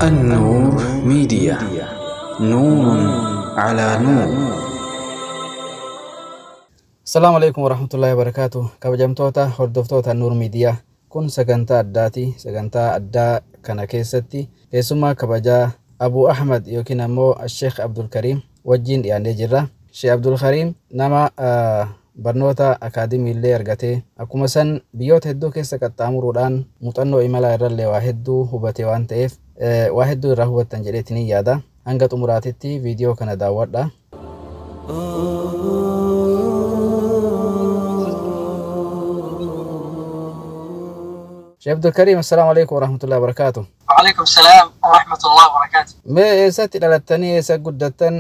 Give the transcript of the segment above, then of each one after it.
النور ميديا، نور على نور. Asalaamu alaikum warahmatullahi wabarakaatu. Kabajamtoota hordoftoota Nuur Miidiyaa, kun sagantaa addaati. Sagantaa addaa kana keessatti keessummaa kabajaa Abu Ahmad yookiin ammoo Sheekh Abdul Kariim wajjin dhiyaannee jirra. Sheekh Abdul Kariim nama barnoota akaademiillee argatee, akkuma san biyyoota hedduu keessa qaxxaamuruudhaan muuxannoo imalaa irrallee waa hedduu hubate waan ta'eef, waa hedduu irraa hubattan jedheetiin hin yaada. Hanga xumuraatitti viidiyoo kana daawwadha. Sheekh Abdul Kariim, assalaamu alaikum warahmatullahi wabarakaatu. وعليكم السلام ورحمة الله وبركاته. Mee eessatti dhalattanii, eessa guddattan,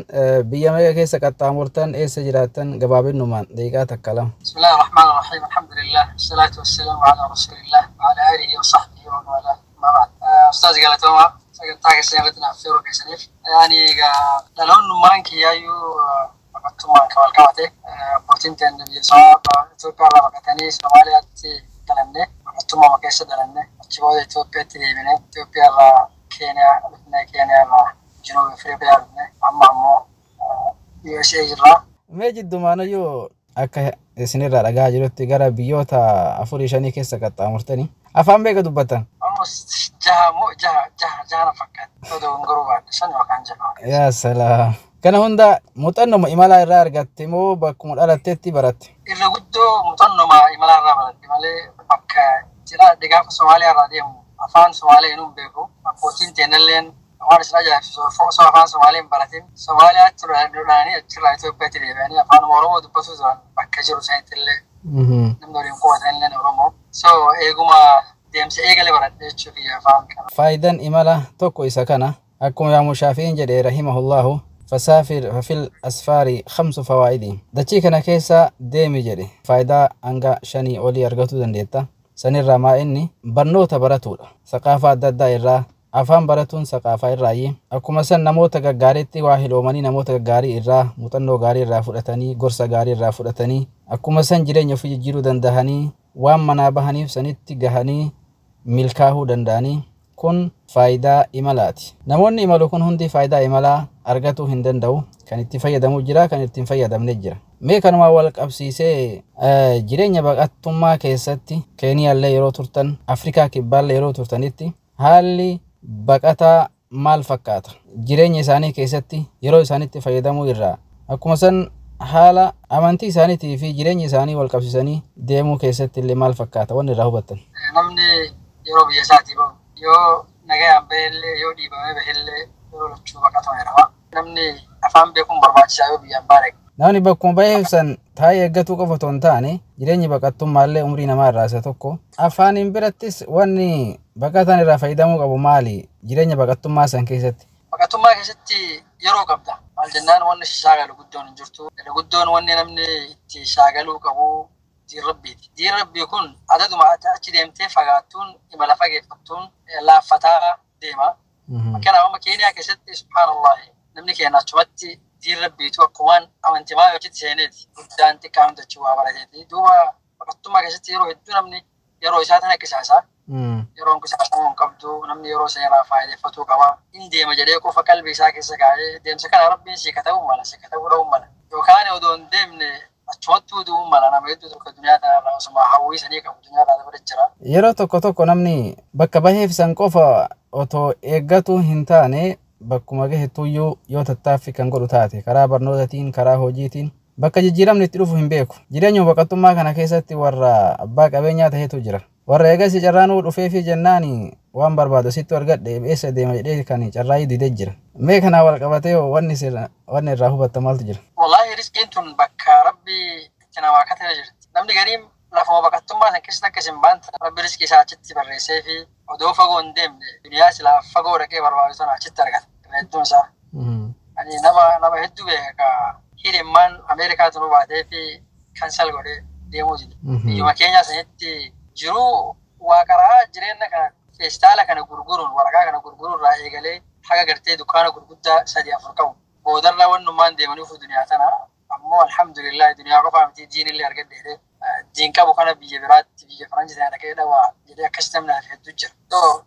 biyya meeqa keessa qaxxaamurtan, eessa jiraattan, gabaabinnumaan daqiiqaa takka lama? بسم الله الرحمن الرحيم، الحمد لله والصلاة والسلام على رسول الله وعلى آله وصحبه ومن والاه، ما بعد. أستاذ galatoomaa sagantaa keessan irratti naaf yeroo keessaniif. Ani egaa dhaloonnummaan kiyyaayyuu baqattummaan kan wal qabate, abbootiin keenya biyya Itoophiyaa irraa baqatanii Somaaliyaatti dhalanne, baqattummaa keessa dhalanne, achi booda Itoophiyaatti deebine, Itoophiyaa irraa Keeniyaa dhufne, Keeniyaa irraa Jinuub Afrikaa dhufne, amma ammoo USA jirra. Mee jiddumaanayyuu akka isinirraa dhagaa jirutti gara biyyoota afurii shanii keessa qaxxaamurtanii, afaan meeqa dubbattan? Almost jaha moo jaha na fakkaata. Odoo garuu baadhe shan yookaan jaha. Yaa salaam. Kana hunda muuxannoma imalaa irraa argatte moo bakkuma dhalattetti baratte? Irra guddoo muuxannoma imalaa irraa baratte malee, bakka jira gaafa Somaaliyaa irraa deemu afaan Somaalee hin beeku. Abbootiin teennalleen waan isin ajaa'ibsiisu osoo afaan Somaalee hin baratin Somaaliyaatti dhufanii achirraa Itoophiyaatti deebi'anii afaan Oromoo dubbatu turan, bakka jiru sanitti illee namni waliin qubatan illee Oromoo. So eeguma deemsa eegale baradhe jechuuf afaan kana. Faayidaan imala tokko isa kana. Akkuma Imaamu Shaafi'iin jedhe rahimahullahu, fasaafir fafil asfaari khamsu fawaa'idi. Dachii kana keessa deemi jedhe, faayidaa hanga shanii olii argatuu dandeetta. Sanirraa maa inni barnoota baratuudha. Saqaafaa adda addaa irraa afaan baratuun saqaafaa irraayi. Akkuma san namoota gaggaariitti waa hiloomanii, namoota gaggaarii irraa muuxannoo gaarii irraa fudhatanii, gorsa gaarii irraa fudhatanii, akkuma san jireenya ofii jijjiiruu dandahanii, waan manaa bahaniif sanitti gahanii milkaa'uu danda'anii, kun faayidaa imalaati. Namoonni imalu kun hundi faayidaa imalaa argatuu hin danda'u. Kan itti fayyadamu jira, kan itti hin fayyadamne jira. Mee kanumaan wal qabsiisee, jireenya baqattummaa keessatti Keeniyaallee yeroo turtan, Afrikaa Kibbaallee yeroo turtanitti haalli baqataa maal fakkaata? Jireenya isaanii keessatti yeroo isaanitti fayyadamuu irraa, akkuma san haala amantii isaaniitii fi jireenya isaanii wal qabsiisanii deemuu keessatti illee maal fakkaata wanni irraa hubattan? Namni yeroo biyya isaatii bahu yoo nagayaan bahillee yoo dhiibamee bahillee yeroo lachuu baqatama jedhama. Namni afaan beekuun barbaachisaa yoo biyyaan baane. Namni bakkuma baheef san taa'ee eeggatuu qofa otoo hin taane, jireenyi baqattummaallee umrii namaa irraa isa tokko. Afaaniin birattis wanni baqataan irraa fayyadamuu qabu maali jireenya baqattummaa san keessatti? Baqattummaa keessatti yeroo qabda. Maal jennaan, wanni si shaagalu guddoon hin jirtu. Irra guddoon wanni namni itti shaagaluu qabu diin rabbiiti. Diin rabbii kun adaduma achi deemtee fagaattuun, imala fageeffattuun laaffataa deema. Fakkeenyaaf amma Keeniyaa keessatti, subhaanallah, namni keenya achumatti diin rabbiitu akkumaan amantimaa yookiin seeneeti. Guddaan xiqqaan hundi achi waa barateeti. Duuba baqattummaa keessatti yeroo hedduu namni yeroo isaa tana qisaasa. Yeroon qisaasamuu hin qabdu, namni yeroo sana irraa faayideeffatuu qaba. In deema jedhee qofa qalbii isaa keessa kaa'ee deemsa kana rabbiin sii katabuu mala, sii katabuu dha'uu mala. Yookaan odoo hin deemne achumattuu du'uu mala. Nama hedduu tokko duniyaa tanarraa osuma hawwii sanii qabu duniyaa irraa dabale jira. Yeroo tokko tokko namni bakka baheef san qofa otoo eeggatu hin taane, bakkuma gahettuyyuu yoo tattaaffii kan godhu taate, karaa barnootaatiin, karaa hojiitiin, bakka jijjiiramni itti dhufu hin beeku. Jireenya baqattummaa kana keessatti warra abbaa qabeenyaa tahetu jira. Warra eegas carraanuu dhufeefi jennaan waan barbaadu sitti argadhe eessa deema jedhee kan carraayii didee jira. Mee kanaa wal qabatee wanni wanni irraa hubatta maaltu jira? Wallaahi riskiin tun bakka rabbi itti namaa katabe jirti. Namni gariin lafuma baqattummaa san keessatti akka isin baanta rabbi riskii isaa achitti barreessee fi odoo fagoo hin deemne duniyaa silaa fagoo dhaqee barbaadu sana achitti argata. Irra hedduun isaa. Ani nama hedduu beeka ka hidhimmaan Ameerikaa tunuu baatee fi cancel godhee deemuu dide. Biyyuma keenyaa sanitti jiruu waa karaa jireenya kana feestaala kana gurguruun, waraqaa kana gurguruun irraa eegalee haga gartee dukkaana gurguddaa sadii afur qabu. Boodarra wannummaan deemanii fi duniyaa tana ammoo alhamdulillah duniyaa qofaa miti, diin illee argadhe, diin qabu kana biyya biraatti, biyya faranjii sana dhaqee dhawaa jedhee akkas namni hedduu jira.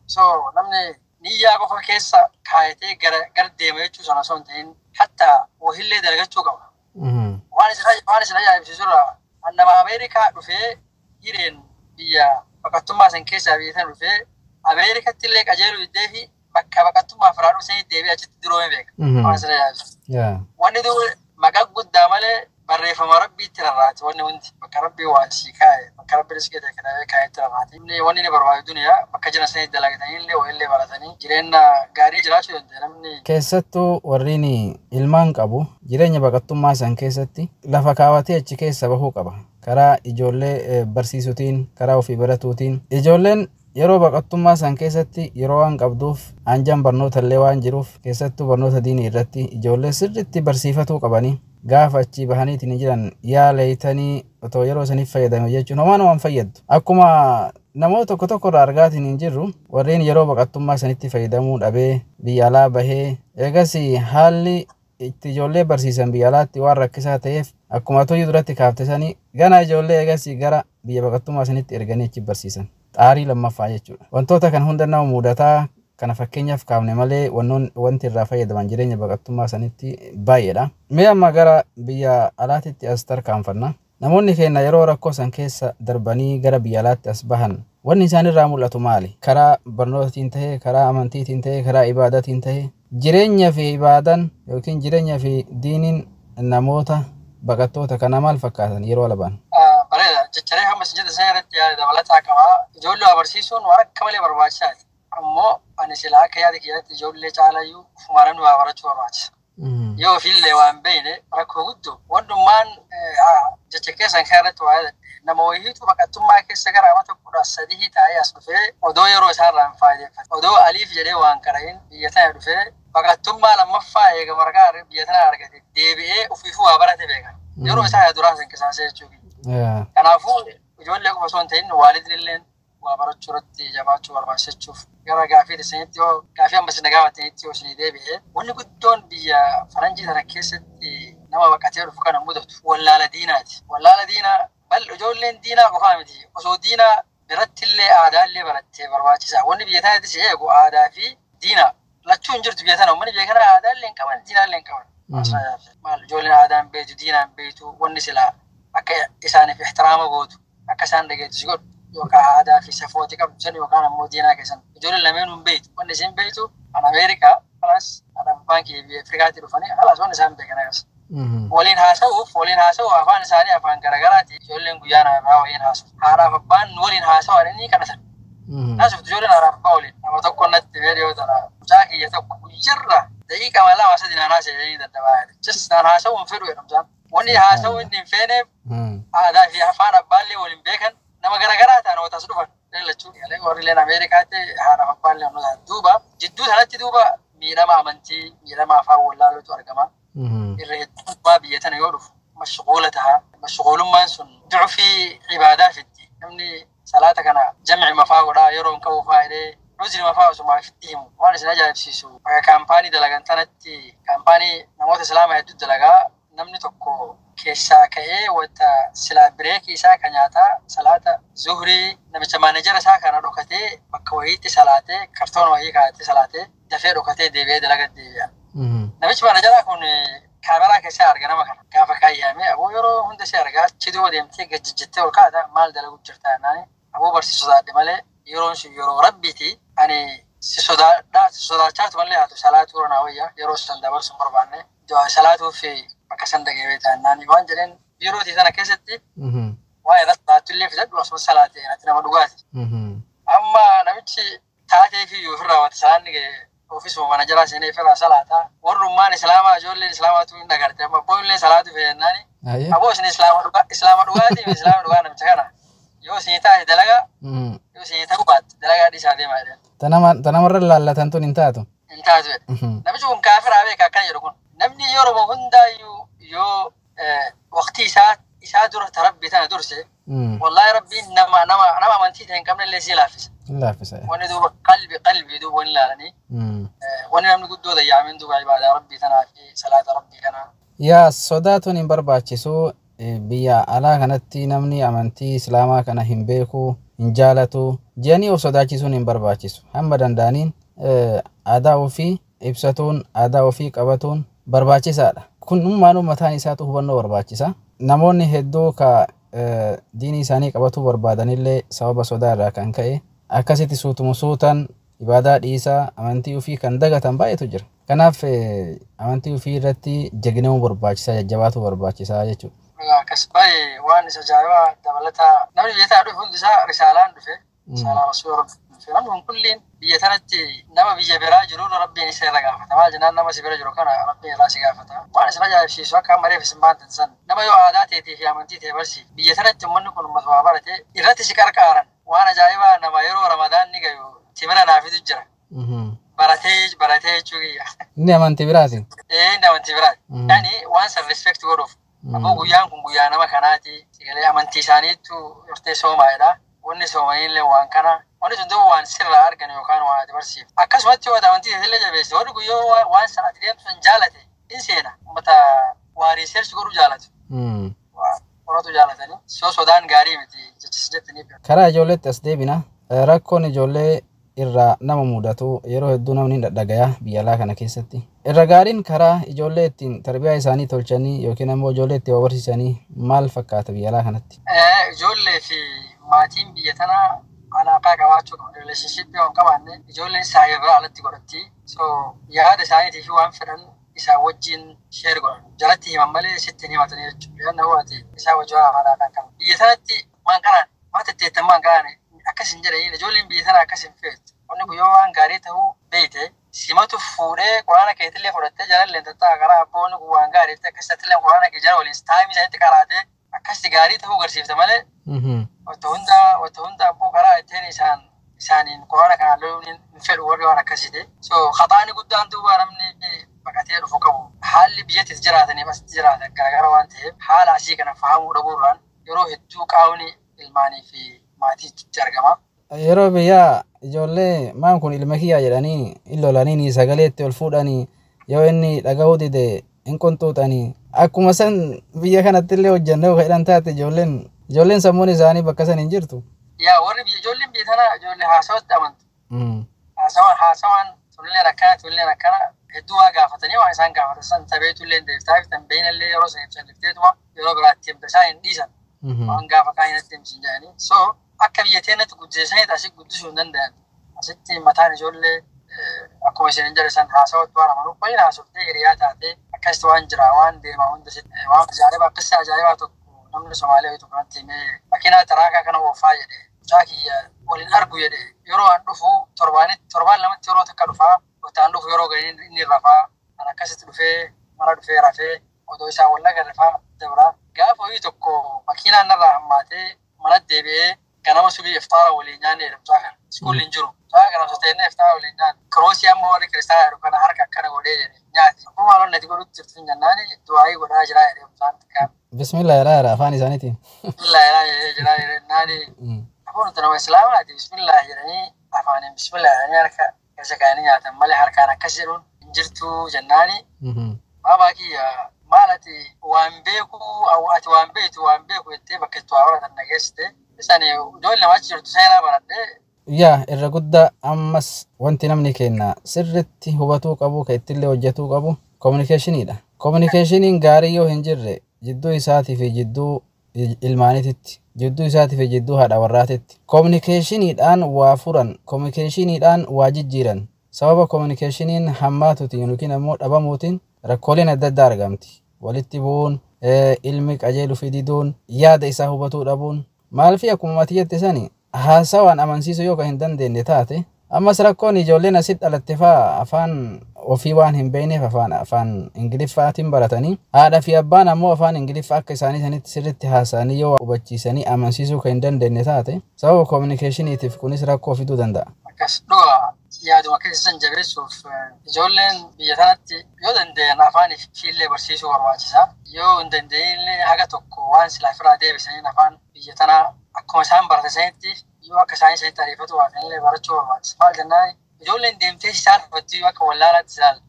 So namni Niyyaa qofa keessa kaayatee gara deema jechuu sana osoo hin ta'in hatta wahillee dalagachuu qaba. Waan isin ajaa'ibsiisu irraa nama Ameerikaa dhufee hireen biyya baqattummaa san keessaa biyya sana dhufee Ameerikatti illee qajeeluu diddee fi bakka baqattummaa firaa dhufee deebi'ee achitti duroome beeka. Waan isin ajaa'ibsiisu. Wanni duuba maqaa guddaa malee barreeffama rabbiitti rarraati wanni hundi bakka rabbii waa sii kaa'e bakka rabbi riskii ta'e kana kaa'etti rarraati. Inni wanni inni barbaadu duniyaa bakka jiran sanii dalagatanii illee wayillee baratanii jireenya gaarii jiraachuu danda'a namni. Keessattuu warreen ilmaan qabu jireenya baqattummaa san keessatti lafa kaawwatee achi keessa bahuu qaba. Karaa ijoollee barsiisuutiin, karaa ofii baratuutiin. Ijoolleen yeroo baqattummaa san keessatti yeroo waan qabduuf anjaan barnoota illee waan jiruuf keessattuu barnoota diinii irratti ijoollee sirriitti barsiifatuu qabanii gaafa achii bahaniitiin jiran yaa leeytanii otoo yeroo saniif fayyadame jechuun homaa namaan fayyaddu. Akkuma namoota tokko tokko irraa argaatiin hin jirru warreen yeroo baqattummaa sanitti fayyadamuu dhabee biyya alaa bahee eegas haalli itti ijoollee barsiisan biyya alaatti waan rakkisaa ta'eef akkuma toyyu duratti kaafte sanii gana ijoollee eegas gara biyya baqattummaa sanitti erganii achi barsiisan. Xaarii lammaffaa jechuudha. Wantoota kan hunda nama mudataa kana fakkeenyaaf kaafne malee wanti irraa fayyadaman jireenya baqattummaa sanitti baay'eedha. Mee amma gara biyya alaatitti as tarkaanfanna. Namoonni keenya yeroo rakkoo san keessa darbanii gara biyya alaatti as bahan wanni isaan irraa mul'atu maali? Karaa barnootatiin ta'ee, karaa amantiitiin ta'ee, karaa ibaadatiin ta'ee jireenya fi ibaadan yookiin jireenya fi diiniin namoota baqattoota kana maal fakkaatan yeroo alabaan? Bareeda. Jecharee hamma isin jedhan sana irratti yaada dabalataa qaba. Ijoollee waa barsiisuun waan akka malee barbaachisaati. Ammoo ani silaa akka yaada kiyyaatti ijoollee caalayyuu ofumaa namni waa barachuu barbaachisa. Yoo ofiillee waan beekne rakkoo guddoo wannummaan jecha keessan kan irratti waa yaadadhe nama wayiitu baqattummaa keessa gara amata 13 taa'ee as dhufee odoo yeroo isaarraa hin faayideeffate odoo aliif jedhee waan qara'in biyya tana dhufee baqattummaa lammaffaa eega waraqaa biyya tana argate deebi'ee ofiifuu waa barate beeka. Yeroo isaa duraa san qisaasee jechuudha. Kanaafuu ijoollee qofa osoo hin ta'in waalidni illee waa barachuu irratti jabaachuu barbaachisachuuf gara gaafii isinitti yoo gaafii amma isin gaafatanitti yoo isinii deebi'e wanni guddoon biyya faranjii sana keessatti nama baqatee dhufu kana mudatu wallaala diinaati. Wallaala diinaa bal ijoolleen diinaa qofaa miti osoo diinaa biratti illee aadaa illee barattee barbaachisaa. Wanni biyya tanatti si eegu aadaa fi diinaa lachuu hin jirtu biyya tana uummanni biyya kana aadaa illee hin qaban diinaa illee hin qaban. Maal ijoolleen aadaa hin beektu diinaa hin beektu wanni silaa akka isaaniif ihtiraama gootu akka isaan dhageettu si godhu yookaan aadaa fi safooti qabdu san yookaan ammoo diinaa keessan ijoolleen lameen hin beektu wanni isin beektu an Ameerikaa alas an abbaan kiyya biyya Afrikaatti dhufanii alas wanni isaan beekan agas. Waliin haasa'uuf afaan isaanii afaan garagaraati ijoolleen guyyaa nama biraa waliin haasa'u. Haadhaaf abbaan waliin haasa'u ni kadhatan. Naasuftu ijoolleen haadhaaf abbaa waliin nama tokko natti viidiyoo tana mucaa kiyya tokko guyyarra daqiiqaa 2 3 naan haasa'e dadhabaa jedhe. Just naan haasa'uu hin fedhu jedhu mucaan. Wanni haasa'uu inni hin feeneef aadaa fi afaan abbaallee waliin beekan nama garagaraa ta'an wata as dhufan lachuu warri Ameerikaatti haadhaaf abbaallee amma ta'an duuba jidduu sanatti duuba miidhama amantii miidhama afaan wallaaluutu argama. Irra heddummaa biyya tana yoo dhufu mashquula ta'a. Mashquulummaan sun ducufii ibaadaa fitti. Namni salaata kana jamci mafaa godhaa yeroo hin qabu faa jedhee nuzri mafaa osuma ofitti himu waan isin ajaa'ibsiisu. Bakka kaampaanii dalagan tanatti kaampaanii namoota islaamaa hedduu dalagaa namni tokko keessaa ka'ee wanta silaa bireekii isaa kan nyaataa salaata zuhrii namicha maanejara isaa kana dhokatee bakka wayiitti salaatee kartoon wayii kaa'atee salaatee dafee dhokatee deebi'ee dalaga deebi'a. Namichi maanajaraa kun kaameraa keessaa arga nama kana gaafa kaayyaame aboo yeroo hunda si argaa achi duuba deemtee gajjijjittee ol kaata maal dalagu jirta jennaan aboo barsiisu sodaadhe malee yeroon sun yeroo rabbiiti ani si sodaachaa malee haatu salaatuu naa wayya yeroo san dabarsu hin barbaanne salaatuu fi bakka san dhagee taannaan waan jedheen biirootii sana keessatti waa irratti salaatu illee fidadhu asuma salaatee ati nama dhugaati. Amma namichi taatee fi ofirraa wanta salaanni ofiisuma mana jalaa seenee ofirraa salaataa warrummaan islaamaa ijoolleen islaamaatu hin dhagarte amma abboon illee salaatu fedhannaani aboo isin islaama dhugaatii fi islaama dhugaa namicha kana yoo isin taate dalagaa yoo isin ta'uu baatte dalagaa dhiisaa deemaa jedhan. Tanamarra laallatan tun hin taatu. Hin taatu jedhe. Namichi kun kaafiraa beeka akkana jedhu kun. Namni yeroo hundaayyuu yoo waqtii isaa dura rabbi tana durse wallaahi rabbiin nama nama nama amantii ta'e hin qabne illee si laaffisa. Laaffisa. Wanni duuba qalbii duuba wanni ilaalanii wanni namni guddoo dayyaamin duuba ibaadaa rabbii tanaa fi salaata rabbii kanaa. Yaa sodaatuun hin barbaachisu biyya alaa kanatti namni amantii islaamaa kana hin beeku hin jaalatu jedhanii of sodaachisuun hin barbaachisu hamma danda'aniin Aadaa ofii ibsatuun, aadaa ofii qabatuun barbaachisaadha. Kun ummaanuu mataan isaatu hubannoo barbaachisa. Namoonni hedduu ka diinii isaanii qabatuu barbaadanillee sababa sodaa irraa kan ka'e akkasitti suutuma suutaan ibaadaa dhiisaa amantii ofii kan dagatan baay'eetu jira. Kanaaf amantii ofii irratti jagnamuu barbaachisaa, jajjabaatuu barbaachisaa jechuudha. Akkas baay'ee waan isa ajaa'ibaa dabalataa namni biyya tana dhufe hundi isaa risaalaan dhufe, risaalaa rasuula rabbi dhufe. Namni kun kulliin biyya tanatti nama biyya biraa jiru rabbiin isa irra gaafata. Maal jennaan, nama si bira jiru kana rabbiin irraa si gaafata. Waan isin ajaa'ibsiisu akka amma reef isin baantan san, nama yoo aadaa teetii fi amantii ta'e barsi, biyya tanatti uummanni kun uummata waa barate irratti si qarqaaran. Waan ajaa'ibaa, nama yeroo ramadaan ni gayu timira naafitu jira. Baratee baratee jechuu kiyya. Inni amantii biraati. Ee, inni amantii biraati. Yani waan san respect godhuuf. Ammoo guyyaan kun guyyaa nama kanaati. Sigalee amantii isaaniittu yortee soomaadha. Wanni soomanillee waan kana. Wanni sun duuba waan sirraa argan yookaan waan ati barsiiftu. Akkasumatti yoo amantii illee jabeesse, warri guyyoo waan san ati deemtu san jaalate in seena. Uummata waa research godhuu jaalatu. Waa qoratu jaalatanii. So sodaan gaarii miti jechis jettaniif. Karaa ijoolleetti as deebina. Rakkoon ijoollee irraa nama mudatu yeroo hedduu namni hin dhadhagaya biyya alaa kana keessatti. Irra gaariin karaa ijoollee ittiin tarbiyaa isaanii tolchanii yookiin ammoo ijoollee ittiin waa barsiisanii maal fakkaata biyya alaa kanatti? Ijoollee fi maatiin biyya tanaa alaaqaa qabaachuu qabu. Relationship yoo hin qabaanne ijoolleen saayirraa alatti godhatti. So yaada isaaniitii fi waan fedhan isaa wajjin share godhan. Jalatti himan malee sitti hin himatanii jechuudha. Yaadna ati isaa wajjin alaaqaa qabu. Biyya tanatti maan qaraan maa tetteettan maan qaraan akkas hin jedhaniin, ijoolleen biyya tanaa akkas hin feetu. Wanni kun yoo waan gaarii ta'uu beeyte simatu fuudhee quraana keetillee fudhattee jalallee tattaa karaa abboonni kun waan gaarii ta'e akkasitti quraana kee jala waliin taayimii isaanitti qaraatee akkasitti gaarii ta'uu agarsiifte malee, wanta hunda abboo karaa ittiin isaaniin quraana kanaan loluun hin fedhu warri waan akkasiiti. So khaxaani guddaan duuba namni baqatee dhufu qabu. Haalli biyyattis jiraataniif asitti jiraatan garaagara waan ta'eef, haala asii kana fahamuu dhabuurraan yeroo hedduu qaawni ilmaanii fi maatiitti argama. Yeroo biyyaa ijoollee maan kun ilma kiyyaa jedhanii hin lolanii, sagalee itti ol fuudhanii, yoo inni dhaga'uu dide hin qunxuuxanii, akkuma san biyya kanatti illee hojjannee yoo jedhan taate ijoolleen sammuun isaanii bakka san hin jirtu. Yaa, warri biyya ijoolleen biyya tanaa ijoollee haasawatti amantu. Haasawaan tulleen akkana tulleen akkana hedduu waa gaafatanii, waan isaan gaafatan san tabeetullee deebitaaf tan beeynallee yeroo san ibsan dhifteetuma yeroo biraatti himta isaan hin dhiisan. Waan gaafa kaan irratti himsin jedhanii. So akka biyya teenyatti guddisaniit asii guddisuu hin danda'an. Asitti mataan ijoollee akkuma isin jedhe san haasawatti waan amanuuf baay'ee haasoftee hiriyaa taatee akkasitti waan jira waan deema hunda waan ajaa'ibaa akkasii ajaa'ibaa tokko namni Somaaliyaa tokko natti himee, makiinaa taraakaa kana oofaa jedhe, mucaa kiyya waliin argu jedhe. Yeroo an dhufu torbaanitti torbaan lamatti yeroo takka dhufaa, wanta dhufu yeroo gadi inni rafaa, an akkasitti dhufee mana dhufee rafee odoo isaa wallaga rafaa dabraa. Gaafa horii tokko makiinaan narraa hammaatee manatti deebi'ee ganama subii iftaara waliin nyaanne jedha mucaa kana. Iskuulli hin jiru. Mucaa kana osoo teennee iftaara waliin nyaanne. Kiroosii amma warri kiristaanaa jedhu kana harka akkana godhee jedhe nyaati. Akkuma maaloo natti godhutti jirtu hin jennaani, du'aayii godhaa jira jedhe mucaan xiqqaan. Bismillah jedhaa jira afaan isaaniitiin. Bismillah jedhaa jedhee jira jedhee naani. Afaan nuti nama islaamaati, bismillah jedhanii afaaniin bismillah jedhanii harka keessa kaa'anii nyaatan malee harkaan akkas jedhuun hin jirtu jennaani. Baabaa kiyya, maal ati waan beeku, ati waan beektu waan beeku jettee bakka itti waa baratan dhageessite. Isaan ijoollee nama achi jirtu seenaa baradhee. Yaa, irra guddaa ammas wanti namni kenna sirritti hubatuu qabu, kan ittillee hojjetuu qabu communicationiidha. Communicationiin gaarii yoo hin jirre jidduu isaatii fi jidduu ilmaaniititti, jidduu isaatii fi jidduu haadha warraatitti communicationiidhaan waa furan, communicationiidhaan waa jijjiiran. Sababa communicationiin hammaatuutiin yookiin ammoo dhabamuutiin rakkooleen adda addaa argamti. Walitti bu'uun, ilmi qajeeluu fi diduun, yaada isaa hubatuu dhabuun, maal fi akkuma ati jette sani haasawaan amansiisuu yoo kan hin dandeenye taate, ammas rakkoon ijoolleen asitti dhalatte faa afaan ofii waan hin beekneef afaan Ingiliffaatiin baratanii, haadha fi abbaan ammoo afaan Ingiliffaa akka isaanii sanitti sirriitti haasa'anii yoo hubachiisanii amansiisuu kan hin dandeenye taate, sababa communicationiitiif kunis rakkoo fiduu danda'a. Akkas dhuga, yaaduma keessa san jabeessuuf ijoolleen biyya tanatti yoo danda'an afaan ifiillee barsiisuu barbaachisa. Yoo hin dandeenye haga tokko waan silaa ofirraa deebisaniin afaan biyya tanaa akkuma isaan baratan sanitti yoo akka isaanii sanitti ariifatu baatanillee barachuu barbaachisa. Maal jennaan, ijoolleen deemtee saalfatti, akka wallaalaatti saal.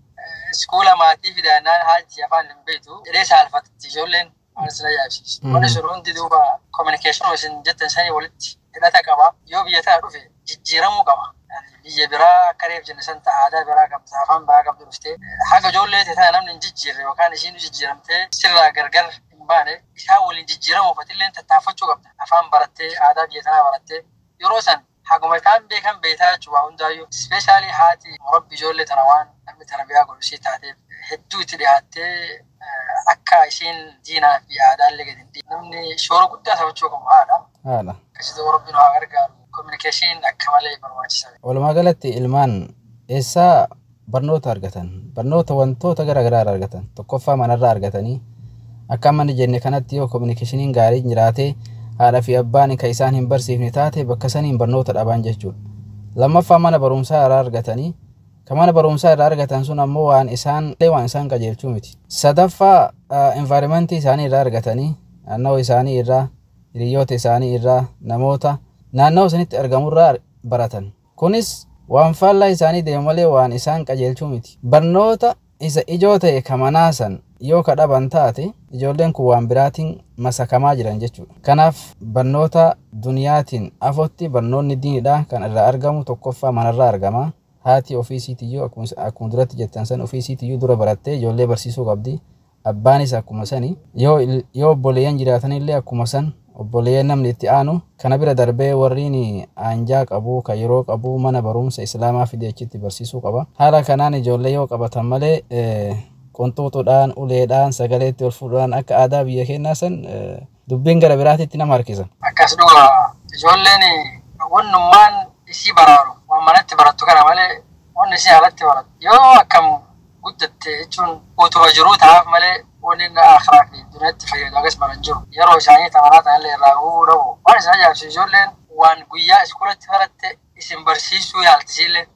Iskuula maatii fidaannaan haati afaan hin beektu jedhee saalfatti ijoolleen, waan isin ajaa'ibsiisu. Wanni sun hundi duuba communication isin jettan sanii walitti hidhata qaba. Yoo biyya tana dhufe jijjiiramuu qaba. Biyya biraa akka reef jenne san ta'a, aadaa biraa qabdu, afaan biraa qabdu dhuftee haga ijoollee ta'e namni hin jijjiirre yookaan ishiin jijjiiramtee sirraa gargar hin baane isaan waliin jijjiiramuuf atillee tattaaffachuu qabda. Afaan barattee, aadaa biyya tanaa barattee, yeroo san haguma isaan beekan beektaa jechuudha hundaayyuu. Especially haati murabbi ijoollee tana waan namni tarbiyaa godhu ishee taateef hedduu itti dhiyaattee akka isheen diinaa fi aadaallee gadi hin dhiifne. Namni shoora guddaa taphachuu qabu haadha. Haadha. Akkasitti Rabbiin haa gargaaru. Communication akka malee barbaachisaadha. Walumaa galatti ilmaan eessaa barnoota argatan? Barnoota wantoota garaa garaa irraa argatan. Tokkoffaa manarraa argatanii, akka amma inni jenne kanatti yoo communicationiin gaariin jiraate, haadha fi abbaan kan isaan hin barsiifne taate, bakka saniin barnoota dhaban jechuudha. Lammaffaa mana barumsaa irraa argatanii, kan mana barumsaa irraa argatan sun ammoo waan isaan qajeelchuu miti. Sadaffaa environmentii isaanii irraa argatanii, naannoo isaanii irraa, hiriyoota isaanii irraa, namoota naannoo sanitti argamurraa baratan. Kunis waan faallaa isaanii deemu malee waan isaan qajeelchuu miti. Barnoota isa ijoo ta'e ka manaa san yoo ka dhaban taate, ijoolleen kun waan biraatiin masakamaa jiran jechuudha. Kanaaf barnoota duniyaatiin afotti barnoonni diinidha kan irraa argamu tokkoffaa manarraa argama. Haati ofiisiitiyyuu akkuma duratti jettan san ofiisiitiyyuu dura barattee ijoollee barsiisuu qabdi. Abbaanis akkuma sani, yoo obboleeyyan jiraatanillee akkuma san obboleeyyan namni itti aanu kana bira darbee warriin aanjaa qabu kan yeroo qabu mana barumsa islaamaa fidee achitti barsiisuu qaba. Haala kanaan ijoollee yoo qabatan malee, qunxuuxuudhaan, uleedhaan, sagaleetti ol fuudhuudhaan akka aadaa biyya keenyaa san dubbiin gara biraatitti nama harkisa. Akkas dhuga, ijoolleen wannummaan isii baraaru waan manatti barattu kana malee wanni isii alatti barattu yoo akkam guddatte jechuun utuma jiruu ta'aaf malee wanni inni akhiraa fi duniyaatti fayyadu akkas mara hin jiru. Yeroo isaanii tamaraa ta'anillee irraa gubuu dhabu. Waan isaan ajaa'ibsiisu, ijoolleen waan guyyaa iskuulatti baratte isin barsiisuu yaaltisiillee.